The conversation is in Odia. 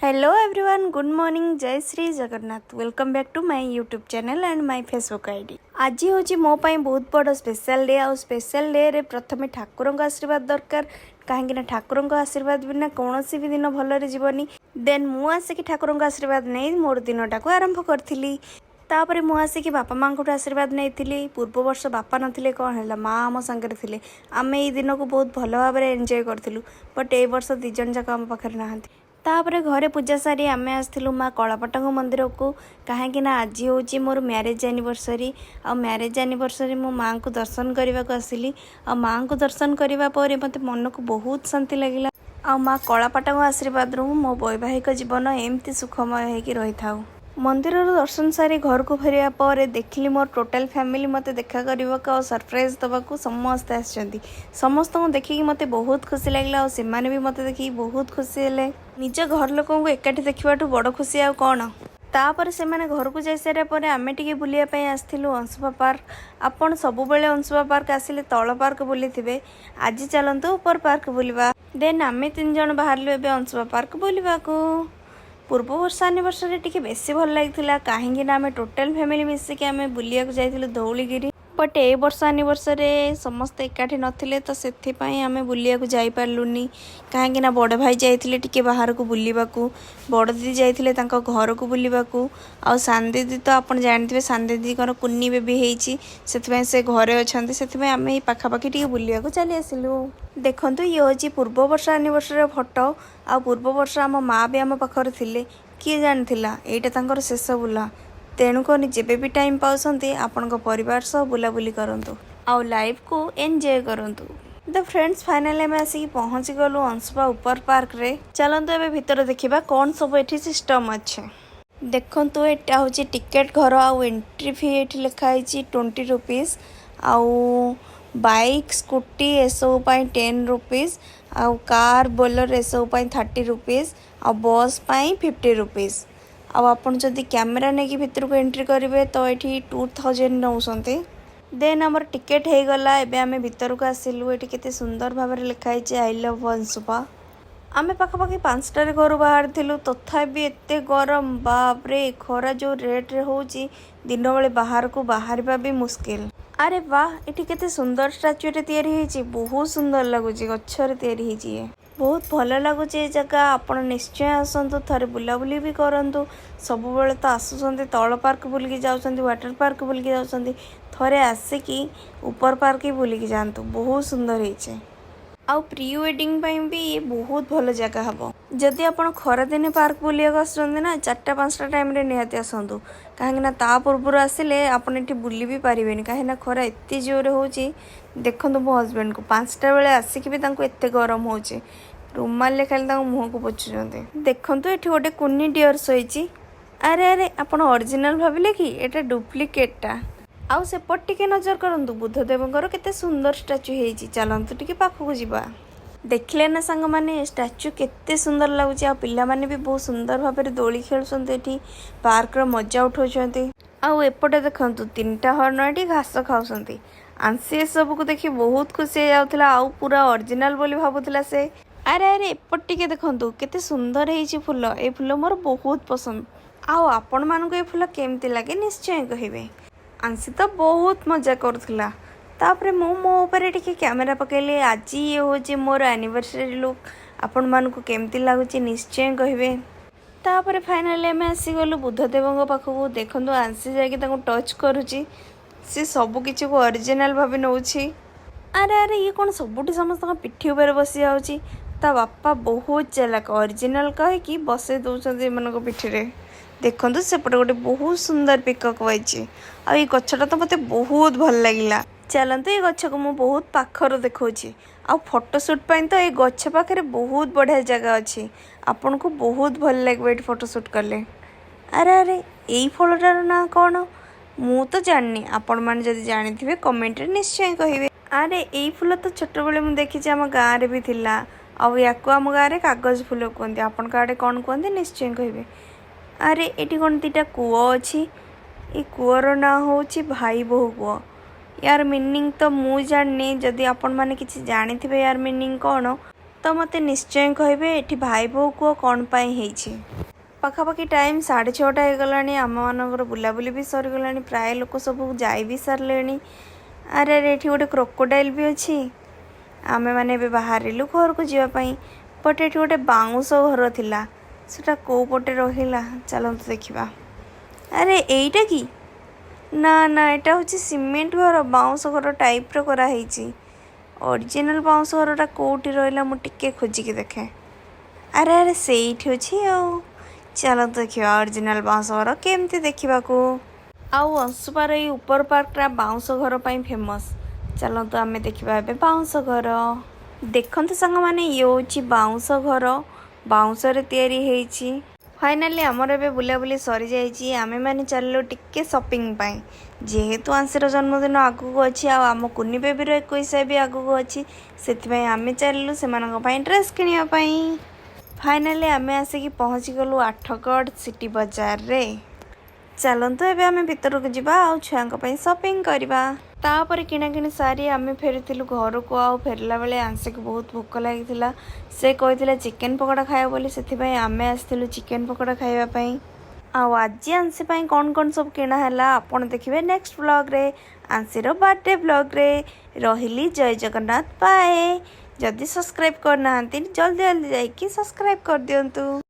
Hello everyone, good morning, Jay Shri Jagannath. Welcome back to my YouTube channel and my Facebook ID. ଆଜି ହେଉଛି ମୋ ପାଇଁ ବହୁତ ବଡ଼ ସ୍ପେଶାଲ୍ ଡେ। ଆଉ ସ୍ପେଶାଲ୍ ଡେରେ ପ୍ରଥମେ ଠାକୁରଙ୍କ ଆଶୀର୍ବାଦ ଦରକାର, କାହିଁକିନା ଠାକୁରଙ୍କ ଆଶୀର୍ବାଦ ବିନା କୌଣସି ବି ଦିନ ଭଲରେ ଯିବନି। ଦେନ୍ ମୁଁ ଆସିକି ଠାକୁରଙ୍କ ଆଶୀର୍ବାଦ ନେଇ ମୋର ଦିନଟାକୁ ଆରମ୍ଭ କରିଥିଲି। ତାପରେ ମୁଁ ଆସିକି ବାପା ମାଆଙ୍କଠୁ ଆଶୀର୍ବାଦ ନେଇଥିଲି। ପୂର୍ବ ବର୍ଷ ବାପା ନଥିଲେ, କ'ଣ ହେଲା, ମା ଆମ ସାଙ୍ଗରେ ଥିଲେ। ଆମେ ଏଇ ଦିନକୁ ବହୁତ ଭଲ ଭାବରେ ଏନ୍ଜୟ କରିଥିଲୁ। ବଟ୍ ଏଇ ବର୍ଷ ଦୁଇ ଜଣ ଯାକ ଆମ ପାଖରେ ନାହାନ୍ତି। ତାପରେ ଘରେ ପୂଜା ସାରି ଆମେ ଆସିଥିଲୁ ମା କଳାପଟାଙ୍କ ମନ୍ଦିରକୁ, କାହିଁକି ନା ଆଜି ହେଉଛି ମୋର ମ୍ୟାରେଜ୍ ଆନିଭର୍ସରୀ। ଆଉ ମ୍ୟାରେଜ୍ ଆନିଭର୍ସରୀ ମୁଁ ମାଆଙ୍କୁ ଦର୍ଶନ କରିବାକୁ ଆସିଲି। ଆଉ ମାଆଙ୍କୁ ଦର୍ଶନ କରିବା ପରେ ମୋତେ ମନକୁ ବହୁତ ଶାନ୍ତି ଲାଗିଲା। ଆଉ ମା କଳାପାଟଙ୍କ ଆଶୀର୍ବାଦରୁ ମୋ ବୈବାହିକ ଜୀବନ ଏମିତି ସୁଖମୟ ହେଇକି ରହିଥାଉ। ମନ୍ଦିରରୁ ଦର୍ଶନ ସାରି ଘରକୁ ଫେରିବା ପରେ ଦେଖିଲି, ମୋର ଟୋଟାଲ୍ ଫ୍ୟାମିଲି ମୋତେ ଦେଖା କରିବାକୁ ଆଉ ସରପ୍ରାଇଜ୍ ଦେବାକୁ ସମସ୍ତେ ଆସିଛନ୍ତି। ସମସ୍ତଙ୍କୁ ଦେଖିକି ମୋତେ ବହୁତ ଖୁସି ଲାଗିଲା ଆଉ ସେମାନେ ବି ମୋତେ ଦେଖିକି ବହୁତ ଖୁସି ହେଲେ। ନିଜ ଘର ଲୋକଙ୍କୁ ଏକାଠି ଦେଖିବାଠୁ ବଡ଼ ଖୁସି ଆଉ କ'ଣ? ତାପରେ ସେମାନେ ଘରକୁ ଯାଇସାରିବା ପରେ ଆମେ ଟିକେ ବୁଲିବା ପାଇଁ ଆସିଥିଲୁ ଅଂଶୁପା ପାର୍କ। ଆପଣ ସବୁବେଳେ ଅଂଶୁପା ପାର୍କ ଆସିଲେ ତଳ ପାର୍କ ବୁଲିଥିବେ। ଆଜି ଚାଲନ୍ତୁ ଉପର ପାର୍କ ବୁଲିବା। ଦେନ୍ ଆମେ ତିନି ଜଣ ବାହାରିଲୁ ଏବେ ଅଂଶୁପା ପାର୍କ ବୁଲିବାକୁ। ପୂର୍ବ ବର୍ଷ ଆନିଭର୍ସରୀ ଟିକେ ବେଶୀ ଭଲ ଲାଗିଥିଲା, କାହିଁକି ନା ଆମେ ଟୋଟାଲ୍ ଫ୍ୟାମିଲି ମିଶିକି ଆମେ ବୁଲିବାକୁ ଯାଇଥିଲୁ ଧଉଳିଗିରି। ବଟ୍ ଏ ବର୍ଷ ଆନିଭର୍ସରୀରେ ସମସ୍ତେ ଏକାଠି ନଥିଲେ, ତ ସେଥିପାଇଁ ଆମେ ବୁଲିବାକୁ ଯାଇପାରିଲୁନି, କାହିଁକି ନା ବଡ଼ ଭାଇ ଯାଇଥିଲେ ଟିକେ ବାହାରକୁ ବୁଲିବାକୁ, ବଡ଼ ଦିଦି ଯାଇଥିଲେ ତାଙ୍କ ଘରକୁ ବୁଲିବାକୁ, ଆଉ ସାନ ଦିଦି ତ ଆପଣ ଜାଣିଥିବେ, ସାନ ଦିଦିଙ୍କର କୁନି ବେବି ହେଇଛି, ସେଥିପାଇଁ ସେ ଘରେ ଅଛନ୍ତି। ସେଥିପାଇଁ ଆମେ ଏଇ ପାଖାପାଖି ଟିକେ ବୁଲିବାକୁ ଚାଲି ଆସିଲୁ। ଦେଖନ୍ତୁ, ଇଏ ହେଉଛି ପୂର୍ବ ବର୍ଷ ଆନିଭର୍ସରୀର ଫଟୋ। ଆଉ ପୂର୍ବ ବର୍ଷ ଆମ ମା ବି ଆମ ପାଖରେ ଥିଲେ। କିଏ ଜାଣିଥିଲା ଏଇଟା ତାଙ୍କର ଶେଷ ବୁଲା? ତେଣୁକରି ଯେବେ ବି ଟାଇମ୍ ପାଉଛନ୍ତି, ଆପଣଙ୍କ ପରିବାର ସହ ବୁଲାବୁଲି କରନ୍ତୁ ଆଉ ଲାଇଫକୁ ଏନ୍ଜୟ କରନ୍ତୁ। ତ ଫ୍ରେଣ୍ଡସ୍, ଫାଇନାଲି ଆମେ ଆସିକି ପହଞ୍ଚିଗଲୁ ଅଂଶୁପା ଉପର ପାର୍କରେ। ଚାଲନ୍ତୁ, ଏବେ ଭିତରେ ଦେଖିବା କ'ଣ ସବୁ ଏଠି ସିଷ୍ଟମ୍ ଅଛି। ଦେଖନ୍ତୁ, ଏଇଟା ହେଉଛି ଟିକେଟ୍ ଘର ଆଉ ଏଣ୍ଟ୍ରି ଫି ଏଠି ଲେଖା ହେଇଛି 20 ରୁପିଜ୍। ଆଉ ବାଇକ୍, ସ୍କୁଟି ଏସବୁ ପାଇଁ 10 ରୁପିଜ୍, ଆଉ କାର୍, ବୋଲେରୋ ଏସବୁ ପାଇଁ 30 ରୁପିଜ୍, ଆଉ ବସ୍ ପାଇଁ 50 ରୁପିଜ୍। ଆଉ ଆପଣ ଯଦି କ୍ୟାମେରା ନେଇକି ଭିତରକୁ ଏଣ୍ଟ୍ରି କରିବେ, ତ ଏଠି 2000 ନେଉଛନ୍ତି। ଦେନ୍ ଆମର ଟିକେଟ୍ ହେଇଗଲା। ଏବେ ଆମେ ଭିତରକୁ ଆସିଲୁ। ଏଠି କେତେ ସୁନ୍ଦର ଭାବରେ ଲେଖା ହେଇଛି "I love Anshupa"। ଆମେ ପାଖାପାଖି 5ଟାରେ ଘରୁ ବାହାରିଥିଲୁ, ତଥାପି ଏତେ ଗରମ। ବାପରେ, ଖରା ଯେଉଁ ରେଟ୍ରେ ହେଉଛି, ଦିନବେଳେ ବାହାରକୁ ବାହାରିବା ବି ମୁସ୍କିଲ। ଆରେ ବାଃ, ଏଠି କେତେ ସୁନ୍ଦର ଷ୍ଟାଚୁଟେ ତିଆରି ହେଇଛି। ବହୁତ ସୁନ୍ଦର ଲାଗୁଛି। ଗଛରେ ତିଆରି ହେଇଛି ଇଏ। ବହୁତ ଭଲ ଲାଗୁଛି ଏ ଜାଗା। ଆପଣ ନିଶ୍ଚୟ ଆସନ୍ତୁ, ଥରେ ବୁଲାବୁଲି ବି କରନ୍ତୁ। ସବୁବେଳେ ତ ଆସୁଛନ୍ତି, ତଳ ପାର୍କ ବୁଲିକି ଯାଉଛନ୍ତି, ୱାଟର ପାର୍କ ବୁଲିକି ଯାଉଛନ୍ତି। ଥରେ ଆସିକି ଉପର ପାର୍କ ବି ବୁଲିକି ଯାଆନ୍ତୁ। ବହୁତ ସୁନ୍ଦର ହେଇଛି। ଆଉ ପ୍ରି ୱେଡ଼ିଂ ପାଇଁ ବି ଇଏ ବହୁତ ଭଲ ଜାଗା ହେବ। ଯଦି ଆପଣ ଖରାଦିନେ ପାର୍କ ବୁଲିବାକୁ ଆସୁଛନ୍ତି ନା, 4ଟା 5ଟା ଟାଇମ୍ରେ ନିହାତି ଆସନ୍ତୁ, କାହିଁକିନା ତା ପୂର୍ବରୁ ଆସିଲେ ଆପଣ ଏଠି ବୁଲି ବି ପାରିବେନି, କାହିଁକିନା ଖରା ଏତେ ଜୋରେ ହେଉଛି। ଦେଖନ୍ତୁ ମୋ ହଜବେଣ୍ଡକୁ, 5ଟା ବେଳେ ଆସିକି ବି ତାଙ୍କୁ ଏତେ ଗରମ ହେଉଛି, ରୁମାଲରେ ଖାଲି ତାଙ୍କ ମୁହଁକୁ ପୋଛୁଛନ୍ତି। ଦେଖନ୍ତୁ, ଏଠି ଗୋଟେ କୁନି ଡିଅର୍ ଶୋଇଛି। ଆରେ ଆରେ, ଆପଣ ଅରିଜିନାଲ ଭାବିଲେ କି? ଏଇଟା ଡୁପ୍ଲିକେଟଟା। ଆଉ ସେପଟ ଟିକେ ନଜର କରନ୍ତୁ, ବୁଦ୍ଧଦେବଙ୍କର କେତେ ସୁନ୍ଦର ଷ୍ଟାଚୁ ହେଇଛି। ଚାଲନ୍ତୁ, ଟିକେ ପାଖକୁ ଯିବା। ଦେଖିଲେ ନା ସାଙ୍ଗମାନେ, ଷ୍ଟାଚୁ କେତେ ସୁନ୍ଦର ଲାଗୁଛି? ଆଉ ପିଲାମାନେ ବି ବହୁତ ସୁନ୍ଦର ଭାବରେ ଦୋଳି ଖେଳୁଛନ୍ତି, ଏଠି ପାର୍କର ମଜା ଉଠାଉଛନ୍ତି। ଆଉ ଏପଟେ ଦେଖନ୍ତୁ, ତିନିଟା ହରିଣ ଏଠି ଘାସ ଖାଉଛନ୍ତି। ଆନ୍ସି ଏସବୁକୁ ଦେଖି ବହୁତ ଖୁସି ହେଇଯାଉଥିଲା ଆଉ ପୁରା ଅରିଜିନାଲ ବୋଲି ଭାବୁଥିଲା ସେ। ଆରେ ଆରେ, ଏପଟ ଟିକେ ଦେଖନ୍ତୁ, କେତେ ସୁନ୍ଦର ହେଇଛି ଫୁଲ। ଏ ଫୁଲ ମୋର ବହୁତ ପସନ୍ଦ। ଆଉ ଆପଣମାନଙ୍କୁ ଏ ଫୁଲ କେମିତି ଲାଗେ, ନିଶ୍ଚୟ କହିବେ। ଆନ୍ସି ତ ବହୁତ ମଜା କରୁଥିଲା। ତାପରେ ମୁଁ ମୋ ଉପରେ ଟିକେ କ୍ୟାମେରା ପକେଇଲି। ଆଜି ଇଏ ହେଉଛି ମୋର ଆନିଭର୍ସରୀ ଲୁକ୍। ଆପଣମାନଙ୍କୁ କେମିତି ଲାଗୁଛି, ନିଶ୍ଚୟ କହିବେ। ତାପରେ ଫାଇନାଲି ଆମେ ଆସିଗଲୁ ବୁଦ୍ଧଦେବଙ୍କ ପାଖକୁ। ଦେଖନ୍ତୁ, ଆନ୍ସି ଯାଇକି ତାଙ୍କୁ ଟଚ୍ କରୁଛି। ସେ ସବୁ କିଛିକୁ ଅରିଜିନାଲ ଭାବି ନେଉଛି। ଆରେ ଆରେ, ଇଏ କ'ଣ ସବୁଠି ସମସ୍ତଙ୍କ ପିଠି ଉପରେ ବସି ଯାଉଛି? ତା ବାପା ବହୁତ ଚାଲାକ, ଅରିଜିନାଲ କହିକି ବସେଇ ଦେଉଛନ୍ତି ଏମାନଙ୍କ ପିଠିରେ। ଦେଖନ୍ତୁ, ସେପଟେ ଗୋଟେ ବହୁତ ସୁନ୍ଦର ପିକକ୍ ବଇଛି। ଆଉ ଏଇ ଗଛଟା ତ ମୋତେ ବହୁତ ଭଲ ଲାଗିଲା। ଚାଲନ୍ତୁ, ଏଇ ଗଛକୁ ମୁଁ ବହୁତ ପାଖରୁ ଦେଖାଉଛି। ଆଉ ଫଟୋ ସୁଟ୍ ପାଇଁ ତ ଏଇ ଗଛ ପାଖରେ ବହୁତ ବଢ଼ିଆ ଜାଗା ଅଛି। ଆପଣଙ୍କୁ ବହୁତ ଭଲ ଲାଗିବ ଏଇଠି ଫଟୋ ସୁଟ୍ କଲେ। ଆରେ ଆରେ, ଏଇ ଫଳଟାର ନାଁ କ'ଣ? ମୁଁ ତ ଜାଣିନି। ଆପଣମାନେ ଯଦି ଜାଣିଥିବେ, କମେଣ୍ଟରେ ନିଶ୍ଚୟ କହିବେ। ଆରେ, ଏଇ ଫୁଲ ତ ଛୋଟବେଳେ ମୁଁ ଦେଖିଛି, ଆମ ଗାଁରେ ବି ଥିଲା। ଆଉ ୟାକୁ ଆମ ଗାଁରେ କାଗଜ ଫୁଲ କୁହନ୍ତି। ଆପଣଙ୍କ ଆଡ଼େ କ'ଣ କୁହନ୍ତି, ନିଶ୍ଚୟ କହିବେ। ଆରେ, ଏଠି କ'ଣ ଦୁଇଟା କୂଅ ଅଛି? ଏ କୂଅର ନାଁ ହେଉଛି ଭାଇ ବୋହୂ କୂଅ। ୟାର ମିନିଂ ତ ମୁଁ ଜାଣିନି। ଯଦି ଆପଣମାନେ କିଛି ଜାଣିଥିବେ ୟାର ମିନିଂ କ'ଣ, ତ ତ ମୋତେ ନିଶ୍ଚୟ କହିବେ ଏଠି ଭାଇ ବୋହୂ କୂଅ କ'ଣ ପାଇଁ ହେଇଛି। ପାଖାପାଖି ଟାଇମ୍ 6:30 ହେଇଗଲାଣି। ଆମମାନଙ୍କର ବୁଲାବୁଲି ବି ସରିଗଲାଣି, ପ୍ରାୟ ଲୋକ ସବୁ ଯାଇ ବି ସାରିଲେଣି। ଆରେ ଆରେ, ଏଠି ଗୋଟେ କ୍ରୋକୋଡାଇଲ୍ ବି ଅଛି। ଆମେମାନେ ଏବେ ବାହାରିଲୁ ଘରକୁ ଯିବା ପାଇଁ। ବଟ୍ ଏଠି ଗୋଟେ ବାଉଁଶ ଘର ଥିଲା, ସେଟା କେଉଁ ପଟେ ରହିଲା? ଚାଲନ୍ତୁ ଦେଖିବା। ଆରେ, ଏଇଟା କି? ନା ନା, ଏଇଟା ହେଉଛି ସିମେଣ୍ଟ ଘର, ବାଉଁଶ ଘର ଟାଇପ୍ର କରାହେଇଛି। ଅରିଜିନାଲ୍ ବାଉଁଶ ଘରଟା କେଉଁଠି ରହିଲା? ମୁଁ ଟିକେ ଖୋଜିକି ଦେଖେ। ଆରେ ଆରେ, ସେଇଠି ଅଛି। ଆଉ ଚାଲନ୍ତୁ ଦେଖିବା ଅରିଜିନାଲ୍ ବାଉଁଶ ଘର କେମିତି ଦେଖିବାକୁ। ଆଉ ଅଂଶୁପାର ଏଇ ଉପର ପାର୍କଟା ବାଉଁଶ ଘର ପାଇଁ ଫେମସ୍। ଚାଲନ୍ତୁ ଆମେ ଦେଖିବା ଏବେ ବାଉଁଶ ଘର। ଦେଖନ୍ତୁ ସାଙ୍ଗମାନେ, ଇଏ ହେଉଛି ବାଉଁଶ ଘର, ବାଉଁଶରେ ତିଆରି ହେଇଛି। ଫାଇନାଲି ଆମର ଏବେ ବୁଲାବୁଲି ସରିଯାଇଛି। ଆମେମାନେ ଚାଲିଲୁ ଟିକେ ସପିଂ ପାଇଁ। ଯେହେତୁ ଆଂଶୀର ଜନ୍ମଦିନ ଆଗକୁ ଅଛି ଆଉ ଆମ କୁନି ବେବିର 21 ବି ଆଗକୁ ଅଛି, ସେଥିପାଇଁ ଆମେ ଚାଲିଲୁ ସେମାନଙ୍କ ପାଇଁ ଡ୍ରେସ୍ କିଣିବା ପାଇଁ। ଫାଇନାଲି ଆମେ ଆସିକି ପହଞ୍ଚିଗଲୁ ଆଠଗଡ଼ ସିଟି ବଜାରରେ। ଚାଲନ୍ତୁ ଏବେ ଆମେ ଭିତରକୁ ଯିବା ଆଉ ଛୁଆଙ୍କ ପାଇଁ ସପିଂ କରିବା। ତାପରେ କିଣାକିଣି ସାରି ଆମେ ଫେରିଥିଲୁ ଘରକୁ। ଆଉ ଫେରିଲା ବେଳେ ଆଂଶୀକୁ ବହୁତ ଭୋକ ଲାଗିଥିଲା। ସେ କହିଥିଲା ଚିକେନ୍ ପକୋଡ଼ା ଖାଇବ ବୋଲି। ସେଥିପାଇଁ ଆମେ ଆସିଥିଲୁ ଚିକେନ୍ ପକୋଡ଼ା ଖାଇବା ପାଇଁ। ଆଉ ଆଜି ଆଂଶୀ ପାଇଁ କ'ଣ କ'ଣ ସବୁ କିଣା ହେଲା, ଆପଣ ଦେଖିବେ ନେକ୍ସଟ ବ୍ଲଗ୍ରେ, ଆଂଶୀର ବାର୍ଥଡେ ବ୍ଲଗ୍ରେ। ରହିଲି, ଜୟ ଜଗନ୍ନାଥ, ବାଏ। ଯଦି ସବସ୍କ୍ରାଇବ୍ କରିନାହାନ୍ତି, ଜଲ୍ଦି ଜଲ୍ଦି ଯାଇକି ସବସ୍କ୍ରାଇବ୍ କରିଦିଅନ୍ତୁ।